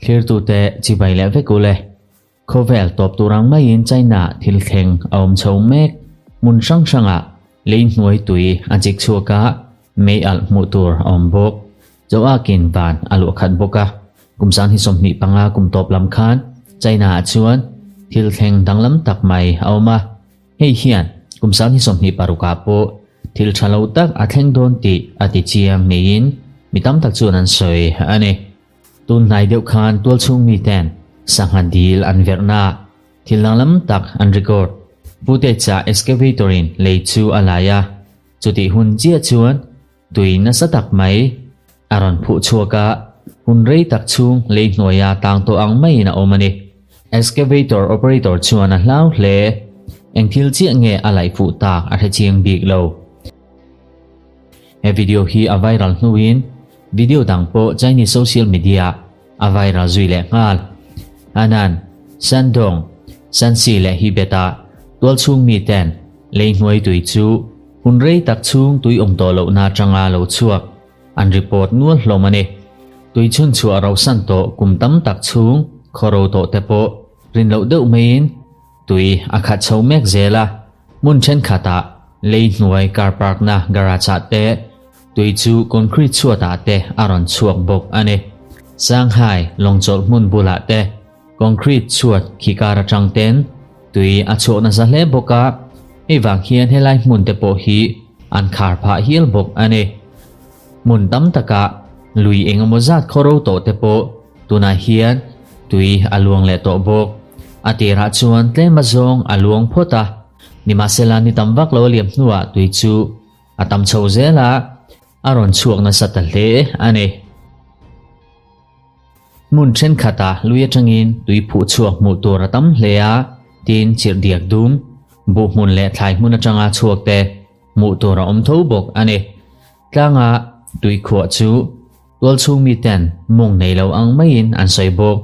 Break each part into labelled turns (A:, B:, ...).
A: Thlirtute chibai leh vek ule. Khawvel tawp tur ang maiin China thil thleng a awm chho mek. Hmun hrang hrangah lei hnuai tui a chik chhuak a, mei alh hmuh tur a awm bawk. Choakin van a luah khat bawk a. Kum 2025 kum tawp lam khan China ah chuan thil thleng danglam tak mai a awm a. Hei hian kum 2026 ah pawh thil tha lo tak a thleng dawn tih a ti chiang niin mi tam tak chuan an sawi a ni. Tun hnai deuh khan tualchhung miten sangha dil an verhna thil danglam tak an record. Footage ah excavator in lei chu a lai a, chutih hun chiah chuan tui nasa tak mai a rawn phuh chhuak a, hun rei tak chhung lei hnuaia tang tawh ang maiin a awm a ni. Excavator operator chuan a hlau hle. Eng thil chiah nge a laih fuh tak a hre chiang bik lo. He video hi a viral hnuin video dang pawh Chinese social media a viral zui leh nghal. Henan, Shandong, Shanxi leh Hubei-ah tualchhung miten lei hnuai tui chu hun rei tak chhung tui awm tawh lohna atanga lo chhuak an report nual hlawm a ni. Tui chhun chhuah rauhsan tawh kum tam tak chhung khaw ro tawh te pawh rin loh deuh maiin tui a khat chho mek zel a, hmun thenkhatah lei hnuai car park na garage ah te tui chu concrete chhuat ah te a rawn chhuak bawk a ni. Shanghai lawngchawlh hmun bulah te concrete chhuat khi kar atang ten tui a chhuak nasa hle bawk a, hei vang hian helai hmun te pawh hi an khar phah hial bawk a ni. Hmun tam takah lui eng emaw zat khaw ro tawh te pawh tunah hian tui a luang leh tawh bawk. A tirah chuan tlem azawng a luang phawt a, nimahsela ni tam vak lo a liam hnuah tui chu a tam chho zel a, a rawn chhuak nasa ta hle a ni. Hmun thenkhatah lui atangin tui phuh chhuak hmuh tur a tam hle a, tin chirh diak dum, buh hmun leh thlai hmun atanga chhuak te hmuh tur a awm tho bawk a ni. Tlanga tui khuah chu tualchhung miten mawng nei lo ang maiin an sawi bawk.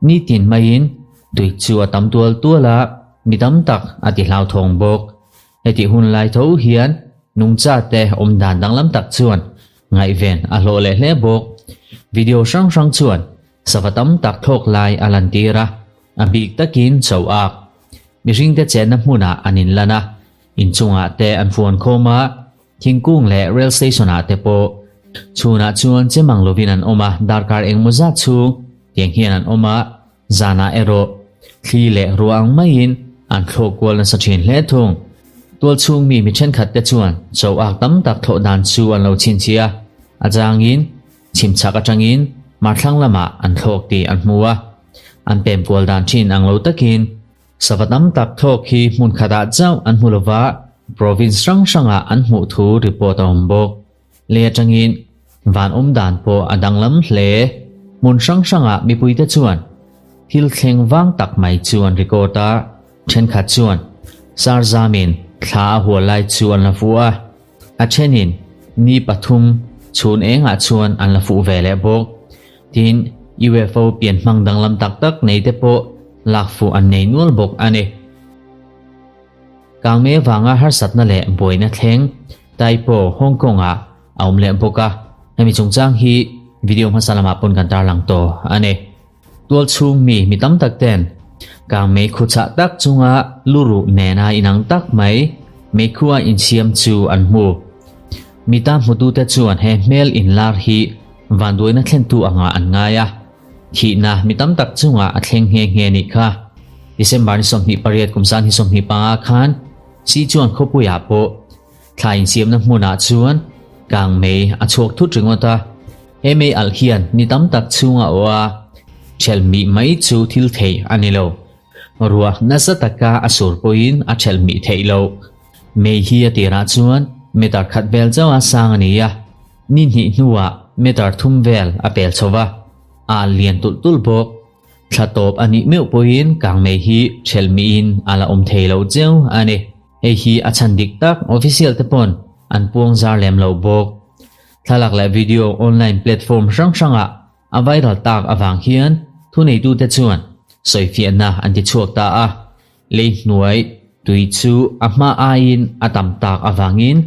A: Nitin maiin tui chu a tam tual tual a, mi tam tak a ti hlauthawng bawk. Hetih hun lai tho hian nungcha te awm dan danglam tak chuan ngaihven a hlawh leh hle bawk. Video hrang hrang chuan sava tam tak thlawk lai a lantir a, a bik takin cho ak. Mihringte chenna hmunah an inlan a, inchungah te an fuan khawm a, thingkung leh rail station ah te pawh chhunah chuan che mang lovin an awm a, darkar engmaw zat chhung tiang hian an awm a, Zanah erawh thli leh ruah ang maiin an thlawh kual nasa thin hle thung. Tualchhung mi mi thenkhat te chuan cho ak tam tak thlawh dan chu an lo chhinchhiah a, a changin chhimchhak atangin hmarthlang lamah an thlawk tih an hmu a. An pem kual dan thin ang lo takin sava tam tak thlawk hi hmun khatah chauh an hmu lova, province hrang hrangah an hmuh thu report a awm bawk. Lei atangin van awm dan pawh a danglam hle. Hmun hrang hrangah mipuite chuan thil thleng vang tak mai chu an record a, thenkhat chuan Sarzamin thla a hual lai chu an la fuh a, a thenin ni pathum chhun engah chuan an la fuh ve leh bawk. Tin, UFO pian hmang danglam tak tak nei te pawh lak fuh an nei nual bawk a ni. Kangme vanga harsatna leh buaina thleng Taipo, Hong Kong ah a awm leh bawk a, hemi chungchang hi video hmasa lamah pawn kan tarlang tawh a ni. Tual chhung mi mi tam tak ten kangmei khuchah tak chunga luruh nena inang tak mai meikhua insiam chu an hmu. Mi ta hmutute chuan he hmel inlar hi vanduaina thlentu angah an ngai a. Thihna mi tam tak chungah a thleng nghe nghe nih kha. December ni 28 kum san hi 25 khan Sichuan khawpuiah pawh thla insiamna hmunah chuan kangmei a chhuak thut ringawt a. He mei alh hian ni tam tak chhunga aw a ṭhelh mih mai chu thil theih a ni lo. Ruah nasa taka a sur pawhin a ṭhelh mih theih loh. Mei hi a tirah chuan meter khat vel chauh a sang a ni a. Ni hnih hnuah meter thum vel a pel chho va, a lian tulh tulh bawk. Thla tawp a nih meuh pawhin kangmei hi ṭhelh miin a la awm thei lo cheu a ni. Hei hi a chhan dik tak official te pawn an puang zar lem lo bawk. Thlalak leh video online platform hrang hrangah a viral tak avang hian thuneitute chuan sawifiahna an ti chhuak ta a. Lei hnuai tui chu a hma aiin a tam tak avangin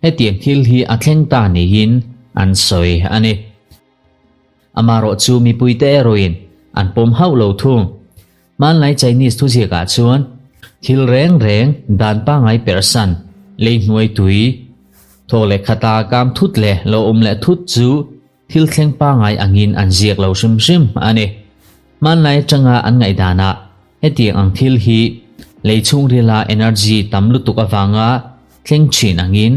A: hetiang thil hi a thleng ta niin an sawi a ni. Amarawh chu mipuite erawhin an pawm hauh lo thung. Hmanlai Chinese thuziakah chuan thil reng reng dan pangngai perhsan, lei hnuai tui, thaw leh khata kam thut leh lo awm leh thut chu thil thleng pangngai angin an ziak lo hrim hrim a ni. Hmanlai atanga an ngaihdanah hetiang ang thil hi lei chhungrila energy tam lutuk avanga thleng thin angin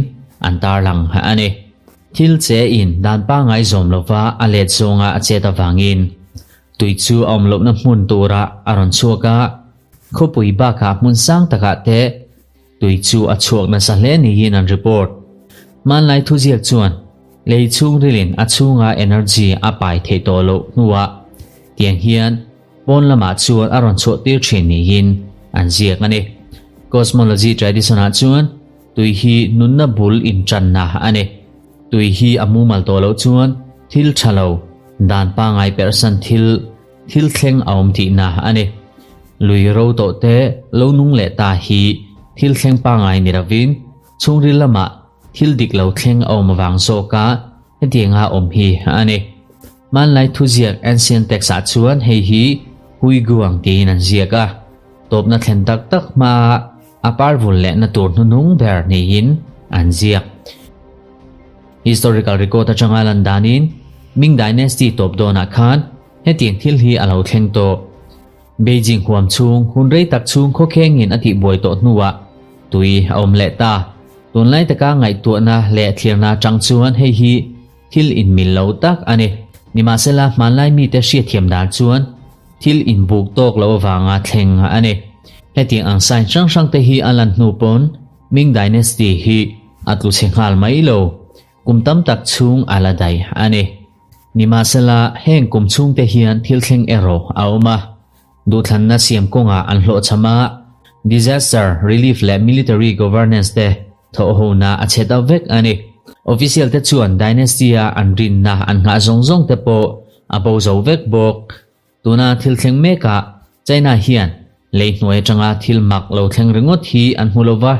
A: an tarlang a ni. Thil che in dan pangngai zawm lova a let zawnga a chet avangin tui chu a awm lohna hmun turah a rawn chhuak a, khawpui bakah hmun sang takah te tui chu a chhuak nasa hle niin an report. Hmanlai thuziak chuan lei chhungrilin a chhunga energy a pai theih tawh loh hnuah tiang hian pawn lamah chuan a rawn chhuah tir thin niin an ziak a ni. Cosmology tradition-ah chuan tui hi nunna bul intanna a ni. Tui hi a mumal tawh loh chuan thil tha lo, dan pangngai perhsan thil, thil thleng a awm tihna a ni. Lui ro tawh te lo nung leh ta hi thil thleng pangngai ni lovin chhungril lamah thil dik lo thleng a awm avang zawka hetianga awm hi a ni. Hmanlai thuziak ancient text ah chuan hei hi Huiguang tiin an ziak a, tawpna thlen tak tak hmaa a parvul lehna tur hnuhnung ber niin an ziak. Historical record atanga lan danin Ming Dynasty tawp dawnah khan hetiang thil hi a lo thleng tawh. Beijing huam chhung hun rei tak chhung khawkhengin a tihbuai tawh hnuah tui a awm leh ta. Tunlai taka ngaihtuahna leh thlirna atang chuan hei hi thil inmil lo tak a ni. Nimahsela hmanlai mite hriatthiam dan chuan thil inbuk tawk loh avanga thleng a ni. Hetiang ang sign hrang hrang te hi a lan hnu pawn Ming Dynasty hi a tlu chhe nghal mai lo, kum tam tak chhung a la daih a ni. Nimahsela heng kum chhung te hian thil thleng erawh a awm a, duhthlanna siam kawngah an hlawhchham a, disaster relief leh military governance te thawhhona a chhe ta vek a ni. Official te chuan dynasty-a an rinna an nghah zawng zawng te pawh a bo zo vek bawk. Tuna thil thleng mekah China hian lei hnuai atanga thil mak lo thleng ringawt hi an hmu lo va,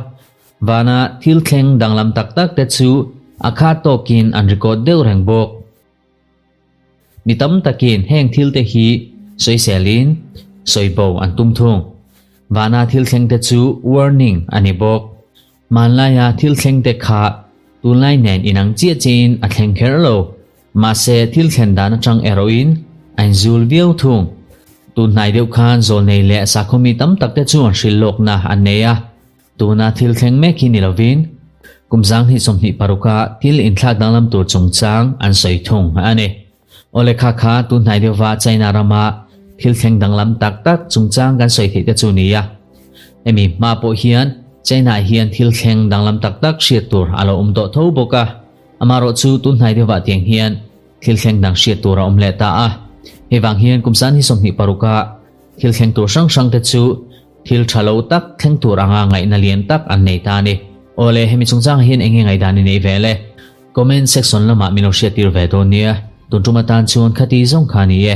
A: vana thil thleng danglam tak tak te chu a khat tawkin an record deuh reng bawk. Mi tam takin heng thil te hi sawiselin sawibo an tum thung. Vana thil thleng te chu warning a ni bawk. Hmanlaia thil thleng te kha tunlai nen inang chiah chiahin a thleng kher lo. Mahse thil thlen dan atang erawhin a inzul viau thung. Tun hnai deuh khan zawlnei leh sakhawmi tam tak te chuan hrilh lawkna an nei a. Tuna thil thleng mek hi ni lovin kum 2026 a thil inthlak danglam tur chungchang an sawi thung a ni. Awle kha kha tun hnai deuhva China rama thil thleng danglam tak tak chungchang kan sawi theih te chu ni a. Hemi hma pawh hian China ah hian thil thleng danglam tak tak hriat tur a lo awm tawh tho bawk a. Amarawh chu tun hnai deuhvah tiang hian thil thleng dang hriat tur a awm leh ta a. Hei vang hian kum 2026 a thil thleng tur hrang hrang te chu thil tha lo tak thleng tur anga ngaihna lian tak an nei ta a ni. Awle, hemi chungchangah hian eng nge ngaihdan i neih ve le? Comment section lamah min lo hriattir ve dawn nia. Tun tum atan chuan khati zawng kha a ni e.